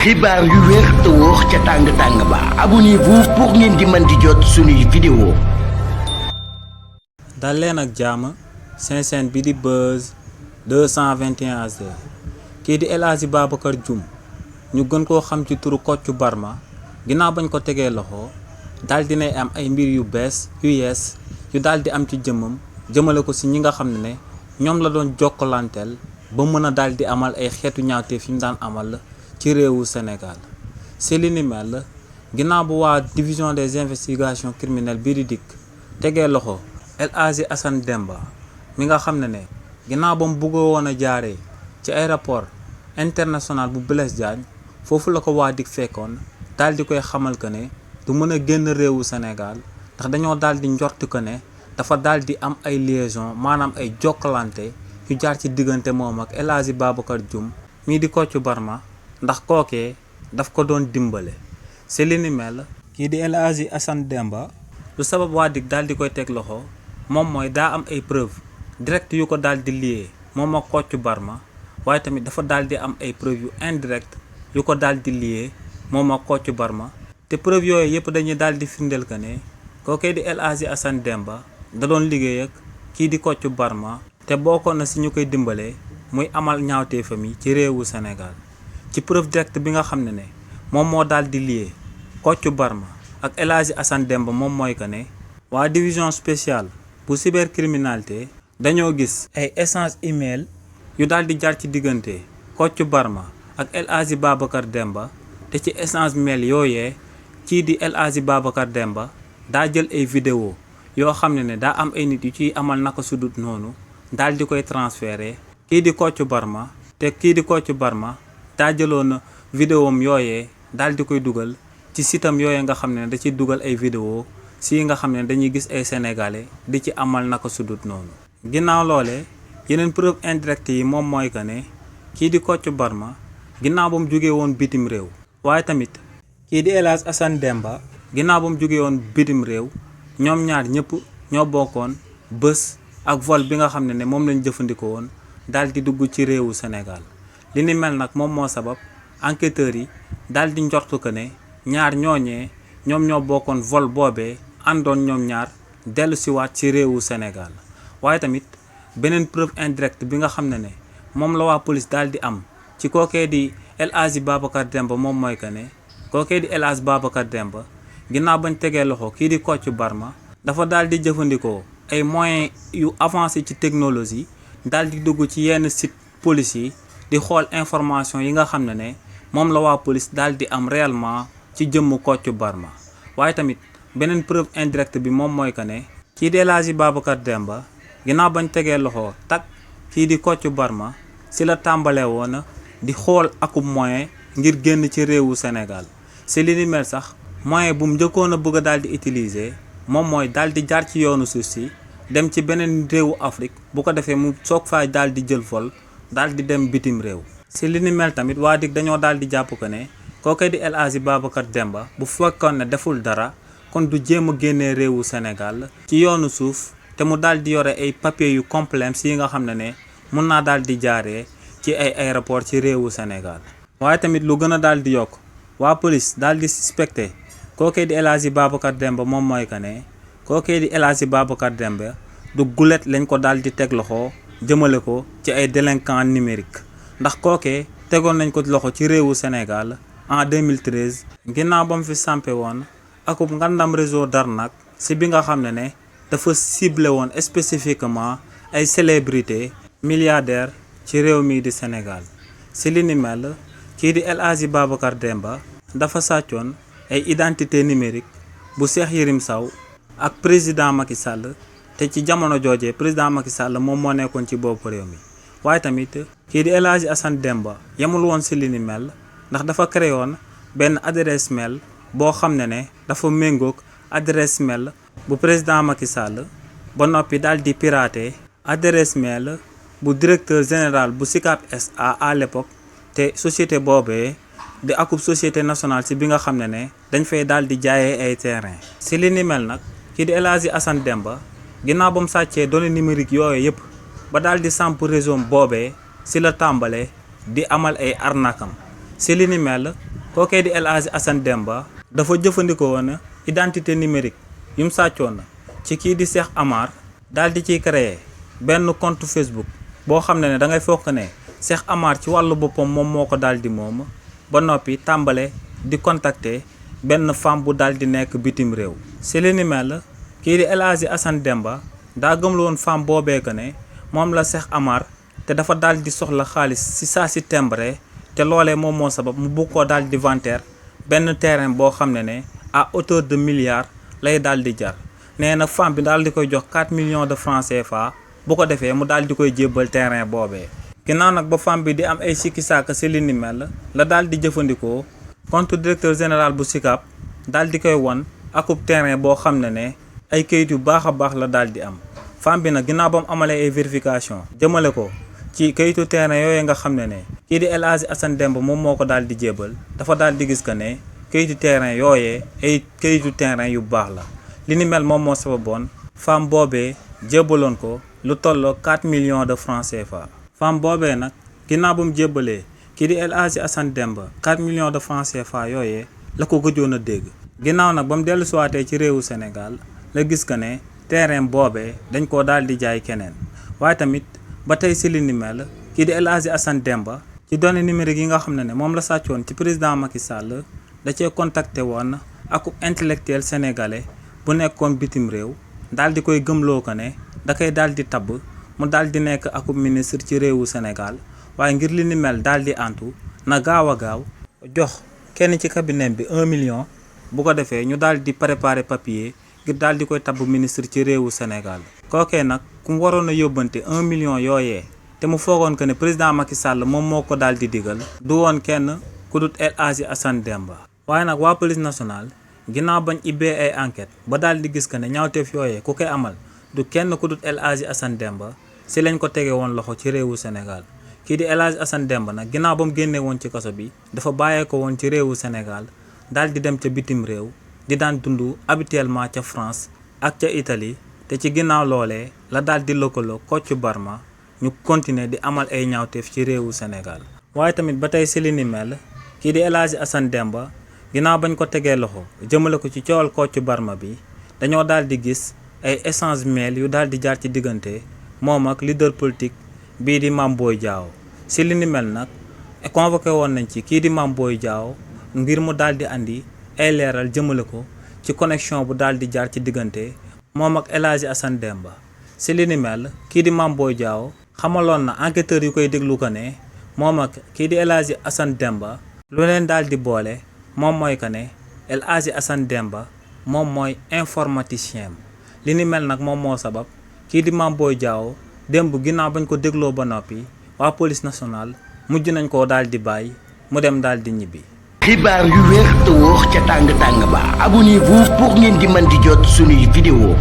xibaar yu wér te wóor ca tàng-tàng ba abonnez-vous pour ngeen di mën di jot suñuy vidéo. dal leen ak jàmm seen chaîne bi di Buzz 221 HD kii di El Hadji Babacar Dioum ñu gën koo xam ci turu Kocc Barma ginnaaw bañ ko tegee loxo daal dinay am ay mbir yu bees yu yees yu daal di am ci jëmmam jëmale ko si ñi nga xam ne ñoom la doon jokkalanteel ba mën a daal di amal ay xeetu ñaawteef yu ñu daan amal ci réewu Sénégal si li ni mel ginnaaw bu waa division des investigations criminelles bii di dikk tegee loxo El Hadji Assane Demba mi nga xam ne ginnaaw ba mu bëggoo woon a jaaree ci aéroport international bu Blaise Diagne foofu la ko waa dik fekkoon daal di koy xamal que ne du mën a génn réewu Sénégal ndax dañoo daal di njort que ne dafa daal di am ay liaison maanaam ay jokkalante yu jaar ci diggante moom ak El Hadji Babacar Dioum mii di Kocc Barma ndax kookee daf ko doon dimbale si li ni mel kii di El Hadji Assane Demba lu sabab waa dik daal di koy teg loxo moom mooy daa am ay preuve direct yu ko daal di lié moom ak Kocc Barma waaye tamit dafa daal di am ay preuve yu indirect yu ko daal di lié moom ak Kocc Barma te preuve yooyu yëpp dañuy daal di firndeel que ne kookee di El Hadji Assane Demba da doon liggéey ak kii di Kocc Barma te bokkoon na si ñu koy dimbalee muy amal ñaawteefam yi ci réewu Sénégal ci preuve direct bi nga xam ne moom moo daal di lié Kocc Barma ak El Hadji Assane Demba moom mooy que ne waa division spéciale bu cybercriminalité dañoo gis ay échange email yu daal di jaar ci diggante Kocc Barma ak El Hadji Babacar Demba te ci échange mail yooyee kii di El Hadji Babacar Demba daa jël ay vidéo yoo xam ne daa am ay nit yu ciy amal naka sudut noonu daal di koy transféré kii di Kocc Barma te kii di Kocc Barma daa jëloon vidéom yooyee daal di koy dugal ci sitam yooyee nga xam ne da ciy dugal ay vidéo si nga xam ne dañuy gis ay sénégalais di ci amal naka sudut noonu ginnaaw loole yeneen preuve indirecte yi moom mooy que ne kii di Kocc Barma ginnaaw ba mu jógee woon bitim réew waaye tamit kii di El Hadji Assane Demba ginnaaw ba mu jógee woon bitim réew ñoom ñaar ñëpp ñoo bokkoon bés ak vol bi nga xam ne moom lañ jëfandikoo woon daal di dugg ci réewu Sénégal li ni mel nag moom moo sabab enquêteurs yi daal di njortu que ne ñaar ñooñee ñoom ñoo bokkoon vol boobee àndoon ñoom ñaar dellu siwaat ci réewu Sénégal waaye tamit beneen preuve indirecte bi nga xam ne moom la waa police daal di am ci kookee di El Hadji Babacar Demba moom mooy que ne kookee di El Hadji Babacar Demba ginnaaw bañ tegee loxo kii di Kocc Barma dafa daal di jëfandikoo ay moyens yu avancé ci technologie daal di dugg ci yenn site police yi di xool information yi nga xam ne moom la waa police daal di am réellement ci jëmm Kocc Barma waaye tamit beneen preuve indirecte bi moom mooy que ne kii di El Hadji Babacar Demba ginnaaw bañ tegee loxo tak kii di Kocc Barma si la tàmbalee woon di xool akub moyen ngir génn ci réewu Sénégal si li ni mel sax moyen bu mu njëkkoon a bëgg a daal di utiliser moom mooy daal di jaar ci yoonu suuf si dem ci beneen réewu Afrique bu ko defee mu soog faa daal di jël vol daal di dem bitim réew si li ni mel tamit waa dik dañoo daal di jàpp que ne kooku di El Hadji Babacar Demba bu fekkoon ne deful dara kon du jéem a génnee réewu Sénégal ci yoonu suuf te mu daal di yore ay papiers yu complexe yi nga xam ne mun naa daal di jaaree ci ay aéroport ci réewu Sénégal waaye tamit lu gën a daal di yokk waa police daal di suspecté kooku di El Hadji Babacar Demba moom mooy que ne kooku di El Hadji Babacar Demba du gulet lañ ko daal di teg loxo jëmale ko ci ay délinquants numériques ndax kookee tegoon nañ ko loxo ci réewu Sénégal en 2013 ginnaaw ba mu fi sampe woon akub ngandam réseau d'arnaque si bi nga xam ne dafa ciblé woon spécifiquement ay célébrités milliardaires ci réew mii di Sénégal si li ni mel kii di El Hadji Babacar Demba dafa sàccoon ay identité numérique bu Cheikh Yérim Sow ak président Macky Sall te ci jamono joojee président Macky Sall moom moo nekkoon ci bopp réew mi waaye tamit kii di El Hadji Assane Demba yemul woon si li ni mel ndax dafa créé woon benn adresse mail boo xam ne dafa méngoog adresse mail bu président Macky Sall ba noppi daal di pirater adresse mail bu directeur général bu SICAP SA à l'époque te société boobee di akub société nationale si bi nga xam ne dañ fay daal di jaayee ay terrain si li ni mel nag kii di El Hadji Assane Demba ginnaaw ba mu sàccee données numériques yooyu yëpp ba daal di samp réseau boobee si la tàmbalee di amal ay arnakam si li ni mel kookee di El Hadji Assane Demba dafa jëfandikoo woon identité numérique yu mu sàccoon na ci kii di Cheikh Amar daal di ciy créer benn compte Facebook boo xam ne da ngay fokk ne Cheikh Amar ci wàllu boppam moom moo ko daal di moom ba noppi tàmbale di contacter benn femme bu daal di nekk bitim réew. si li ni mel kii di El Hadji Assane Demba daa gëmlu woon femme boobee que ne moom la Cheikh Amar te dafa daal di soxla xaalis si saa si tembre te loolee moom moo sabab mu bugg koo daal di vanter benn terrain boo xam ne à hauteur de milliards lay daal di jar nee na femme bi daal di koy jox 4 millions de francs CFA bu ko defee mu daal di koy jébbal terrain boobee. ginnaaw nag ba femme bi di am ay sikki saaka si li ni mel la daal di jëfandikoo compte directeur général bu SICAP daal di koy won akub terrain boo xam ne ay kayit yu baax a baax la daal di am. femme bi nag ginnaaw ba mu amalee ay vérification jëmale ko ci kayitu terrain yooyu nga xam ne kii di El Hadji Assane Demba moom moo ko daal di jébbal dafa daal di gis que ne kayitu terrain yooyee ay kayitu terrain yu baax la. li ni mel moom moo sababoon femme boobee jébbaloon ko lu tolloo 4 millions de francs CFA. femme boobee nag ginnaaw ba mu jébbalee kii di El Hadji Assane Demba 4 millions de francs CFA yooyee la ko gëjoon a dégg. ginnaaw nag ba mu dellu siwaatee ci réewu Sénégal la gis que ne terrain boobee dañ koo daal di jaay keneen waaye tamit ba tey si li ni mel kii di El Hadji Assane Demba ci données numériques yi nga xam ne moom la sàccoon ci président Macky Sall da cee contacté woon ak intellectuel sénégalais bu nekkoon bitim réew daal di koy gëmloo ko ne da koy daal di tabb mu daal di nekk akub ministre ci réewu Sénégal waaye ngir li ni mel daal di antu na gaaw a gaaw jox kenn ci cabinet bi 1 million bu ko defee ñu daal di préparer papier ngir daal di koy tabb ministre ci réewu Sénégal. kookee nag ku mu waroon a yóbbante 1 million yooyee te mu foogoon que ne président Macky Sall moom moo ko daal di digal du woon kenn ku dut El Hadji Assane Demba. waaye nag waa police nationale ginnaaw bañ ibbee ay enquête ba daal di gis que ne ñaawteef yooyee ku koy amal du kenn ku dut El Hadji Assane Demba si lañ ko tege woon loxo ci réewu Sénégal. kii di El Hadji Assane Demba nag ginnaaw ba mu génnee woon ci kaso bi dafa bàyyee ko woon ci réewu Sénégal daal di dem ca bitim réew di daan dund habituellement ca France ak ca Italie te ci ginnaaw loolee la daal di lëkkaloo Kocc Barma ñu continuer di amal ay ñaawteef ci réewu Sénégal. waaye tamit ba tey si li ni mel kii di El Hadji Assane Demba ginnaaw bañ ko tegee loxo jëmale ko ci coowal Kocc Barma bi dañoo daal di gis ay échange mail yu daal di jaar ci diggante moom ak leader politique bii di Mame Boye Diao. si li ni mel nag convoqué woon nañ ci kii di Mame Boye Diao ngir mu daal di andi ay leeral jëmale ko ci connexion bu daal di jaar ci diggante moom ak El Hadji Assane Demba. si li ni mel kii di Mame Boye Diao xamaloon na enquêteurs yu koy déglu ko ne moom ak kii di El Hadji Assane Demba lu leen daal di boole moom mooy que ne El Hadji Assane Demba moom mooy informaticien. li ni mel nag moom moo sabab kii di Mame Boye Diao démb ginnaaw bañ ko dégloo ba noppi waa police nationale mujj nañ koo daal di bàyyi mu dem daal di ñibbi. xibaar yu wér te wóor ca tàng tàng ba abonnez-vous pour ngeen di mën di jot suñuy vidéo